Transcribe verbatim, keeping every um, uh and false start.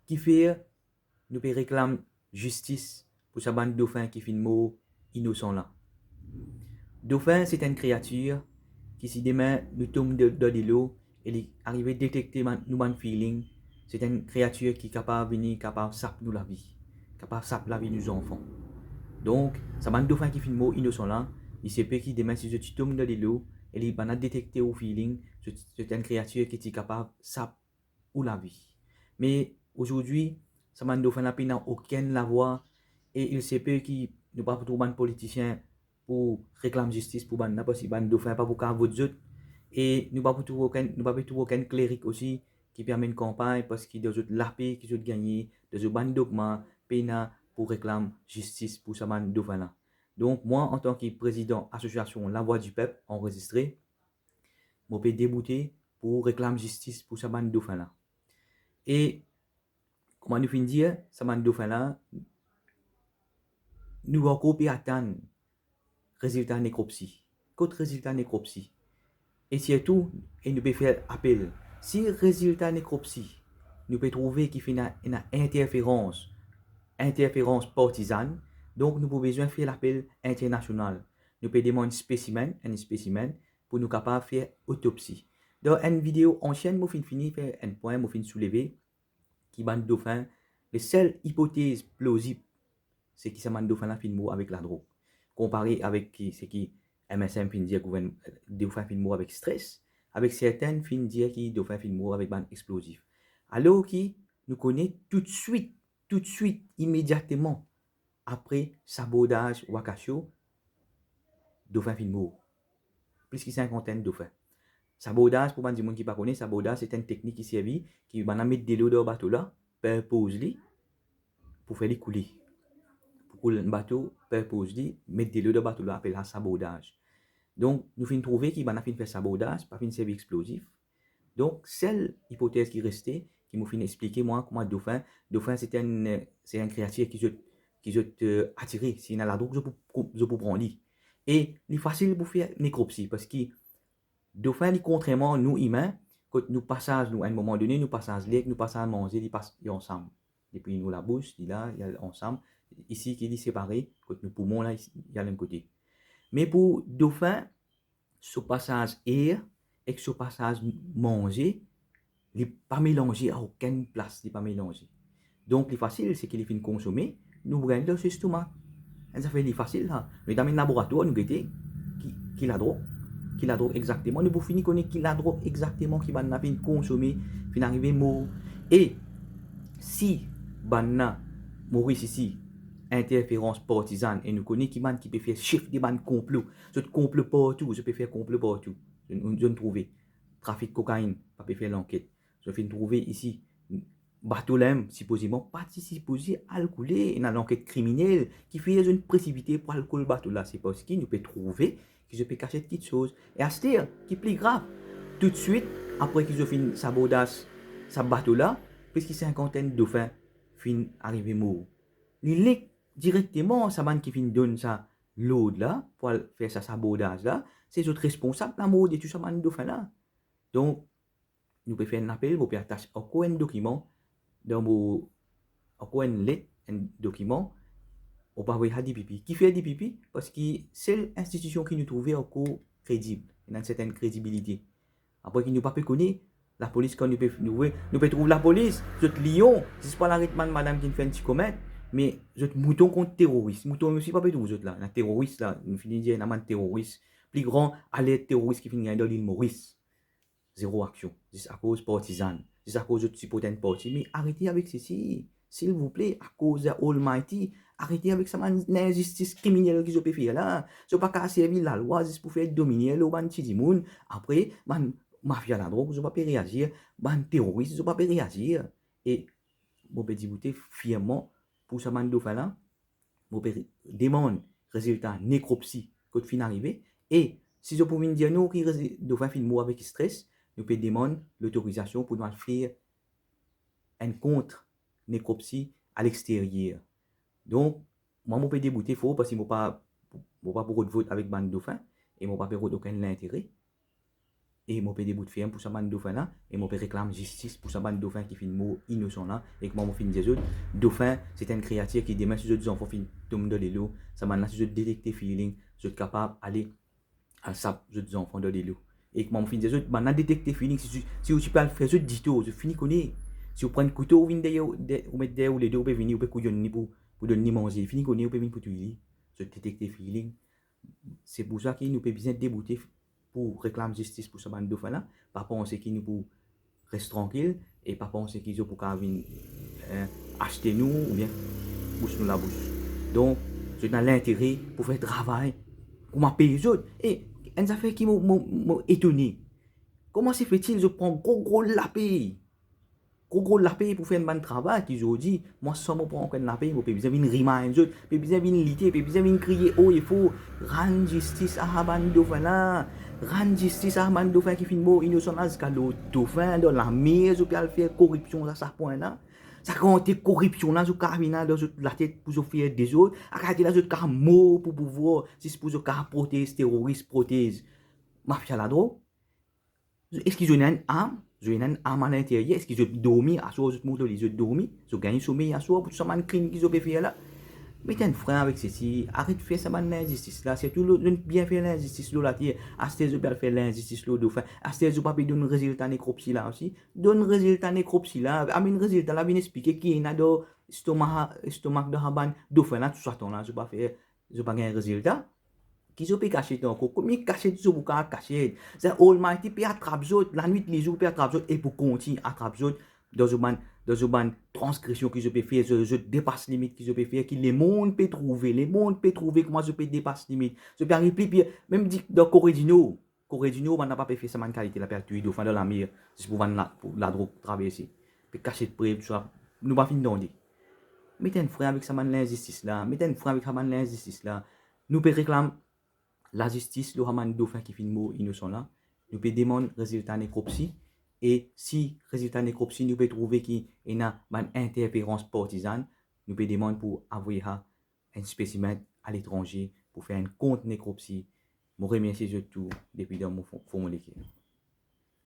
Kifer nou pe reklam zistis pou sa bann dofin ki finn mor inosan la? Dofin, se enn kreatir ki, si demin nou tom de, dan delo e li arive detekte bann, nou bann feeling, se enn kreatir ki kapav vini, kapav sap nou lavi, kapav sap lavi nou zanfan. Donk, sa bann dofin ki finn mor inosan la, li se pe ki demin, si zot ti tom dan delo e li bann la detekte ou feeling, se, se enn kreatir ki ti kapav sap ou lavi. Me azordi, sa bann dofin la pena okenn lavwa, e il se pe ki nou pa pou trouv bann politisien pou reklam zistis pou bann la, parski bann dofin pa pou kav vot zot, e nou pa pou trouv okenn, nou pa pe trouv okenn klerik osi ki pe amenn kanpagn, parski dan zot lape ki zot gagne, dan zot bann dogma, pena pou reklam zistis pou sa bann dofin la. Donk, mwa, antan ki prezidan asosiasion Lavwa Dipep anrezistre, mo pe deboute pou reklam zistis pou sa bann dofin la. E kouma nou finn dir, sa bann dofin la, nou ankor pe atann rezilta nekropsi. Kot rezilta nekropsi? E sirtou, e nou pe fer apel, si rezilta nekropsi nou pe trouve ki finn ena, ena interferans, interferans partizan, donk nou pou bizin fer lapel internasional. Nou pe demann spesimenn, enn spesimenn, pou nou kapav fer otopsi. Dan enn video ansien, mo finn fini fer enn pwin, mo finn souleve ki bann dofin, lesel ipotez plozib, se ki sa bann dofin la finn mor avek ladrog. Konpare avek ki, seki M S M finn dir, gouvern-, dofin finn mor avek stres, avek sertin finn dir ki dofin finn mor avek bann explozif. Alor ki nou kone toutswit, toutswit, imediateman, apre sabordaz Wakasio, dofin finn mor. Plis ki sinkantenn dofin. Sabordaz, pou bann dimoun ki pa kone, sabordaz se enn teknik ki servi, ki bann la met delo dan bato la, per poz li, pou fer li koule. Pou koul bato, per poz li, met delo dan bato la, apel sa sabordaz. Donk, nou finn trouve ki bann la finn fer sabordaz, pa finn servi explozif. Donk, sel ipotez ki reste, ki mo finn explike mwa kouma dofin, dofin se enn, se enn kreatir ki zot, ki zot, eh, atire. Si ena ladrog, zot pou, pou, zot pou pran li. E li fasil pou fer nekropsi, parski dofin li, kontrerman nou imin, kot nou pasaz, nou, a enn moman done, nou pasaz ler, nou pasaz manze, li pas, li ansam. Depi nou labous, li la, li al ansam. Isi ki li separe, kot nou poumon la, isi, li al enn kote. Me pou dofin, so pasaz er ek so pasaz manze, li pa melanze a okenn plas, li pa melanze. Donk, li fasil, seki li finn konsome, nou gagn dan so lestomak. Enn zafer li fasil la. Nou amenn laboratwar, nou gete ki, ki ladrog, ki ladrog exakteman. Nou pou fini kone ki ladrog exakteman ki bann la finn konsome, finn arive mor. E si bann la Moris isi, interferans partizan, e nou kone ki bann ki pe fer sef de bann konplo. Zot konplo partou, zot pe fer konplo partou. Zot, zot trouve trafik kokainn, pa pe fer lanket. Zot finn trouve isi, bato la mem, sipozeman, pa ti sipoze al koule, ena lanket kriminel, kifer zot presipite pou al koul bato la, se parski nou pe trouve ki zot pe kasiet kitsoz. E aster, ki pli grav, toutswit apre ki zot finn sabordaz sa bato la, plis ki sinkantenn dofin finn arive mor. Li link direkteman sa bann ki finn donn sa lord la pou al fer sa sabordaz la, se zot responsab lamor de tou sa bann dofin la. Donk, nou pe fer enn lapel, mo pe atas ankor enn dokiman, dan mo, ankor enn let, enn dokiman, mo pe avoy a D P P. Kifer D P P? Parski sel institision ki nou trouve ankor kredib, ena enn sertenn kredibilite. Apre ki nou pa pe kone, lapolis, kan nou pe, nou, nou pe trouv lapolis, zot lion, zis pou al aret bann madam ki finn fer enn ti komet, me zot mouton kont teroris. Mouton osi pa pe trouv zot la. Ena teroris la, nou finn dir ena bann teroris. Pli gran alert teroris ki finn gagne dan Lil Moris. Zero aksion. Zis akoz partizan. Zis akoz zot siport enn parti. Me arete avek sesi. Silvouple, akoz Almighty, arete avek sa bann inzistis kriminel ki zot pe fer la. Zot pa kav servi lalwa zis pou fer domine lor bann ti dimoun. Apre, bann mafia ladrog, zot pa pe reazir. Bann teroris, zot pa pe reazir. E mo pe deboute fierman pou sa bann dofin la. Mo pe re-, demann rezilta nekropsi kot finn arive. E si zot pou vinn dir nou ki rezi-, dofin finn mor avek stres, nou pe demann lotorizasion pou nou al fer enn kont nekropsi alexteryer. Donk, mwa, mo pe deboute for, parski mo pa, mo pa pou rod vot avek bann dofin, e mo pa pe rod okenn lintere. E mo pe debout ferm pou sa bann dofin la, e mo pe reklam zistis pou sa bann dofin ki finn mor inosan la. E kouma mo finn dir zot, dofin, se enn kreatir ki demin, si zot zanfan finn tom dan lelo, sa bann la, si zot detekte feeling, zot kapav ale al sap zot zanfan dan lelo. E kouma mo finn dir zot, bann la detekte feeling, si, si, si ou ti pe al fer zot ditor, zot fini kone. Si ou pran enn kouto, ou vinn deryer, de-, ou met deryer ou ledo, ou pe vini, ou pe kouyonn li pou, pou donn li manze, fini kone, ou pe vinn pou touy li. Zot detekte feeling. Se pou sa ki nou pe bizin deboute pou reklam zistis pou sa bann dofin la, pa panse ki nou pou res trankil e pa panse ki zot pou kapav vinn, eh, aste nou oubien bous nou labous. Donk, zot ena lintere pou fer travay, kouma pey zot. E enn zafer ki mo, mo, mo etone, kouma se fetil zot pran gro, gro lapey, gro, gro lapey pou fer enn bann travay ki zordi, mwa, san mo pran okenn lapey, mo pe bizin vinn remind zot, pe bizin vinn lite, pe bizin vinn kriye o e for, rann zistis a sa bann dofin la, rann zistis a sa bann dofin ki finn mor inosan la, ziska lor dofin, dan lamer, zot pe al fer koripsion, sa, sa pwin la. Sa kantite koripsion la, zot kapav ena dan zot latet pou zot fer dezord, a kantite la zot kapav mor pou pouvwar, zis pou zot kapav protez teroris, protez mafia ladrog. Eski zot ena enn arm? Zot ena enn arm alinteryer? Eski zot dormi? Aswar zot mont lor li, zot dormi? Zot gagn somey aswar pou tou sa bann krim ki zot pe fer la? Met enn fren avek sesi, aret fer sa bann linzistis la, sirtou lor, zot bien fer linzistis lor later, aster zot pe al fer linzistis lor dofin, aster zot pa pe donn rezilta nekropsi la osi? Donn rezilta nekropsi la, amenn rezilta la, vinn explike ki ena dan estomak, estomak dan sa bann dofin la, tou sa tan la, zot pa fer, zot pa gagn rezilta. Ki zot pe kasiet ankor? Konbien kasiet zot pou kapav kasiet? Sa Almighty pe atrap zot, lanwit lezour pe atrap zot, e pou kontign atrap zot dan zot bann, dan zot bann transgresion ki zot pe fer, zot, zot depas limit ki zot pe fer, ki lemond pe trouve, lemond pe trouve kouma zot pe depas limit. Zot pe ariv pli pir, mem di dan Kore di Nor, Kore di Nor, bann la pa pe fer sa bann kalite la, pe al touy dofin dan lamer, zis pou vann la, pou ladrog traverse. Pe kasiet prev, tou sa, nou pa finn tande. Met enn fren avek sa bann linzistis la, met enn fren avek sa bann linzistis la. Nou pe reklam lazistis lor sa bann dofin ki finn mor inosan la. Nou pe demann rezilta nekropsi, e si rezilta nekropsi nou pe trouve ki ena bann interferans partizan, nou pe demann pou avoy sa enn spesimen aletranze pou fer enn kont nekropsi. Mo remersie zot tou depi dan mo fon, fon mo leker.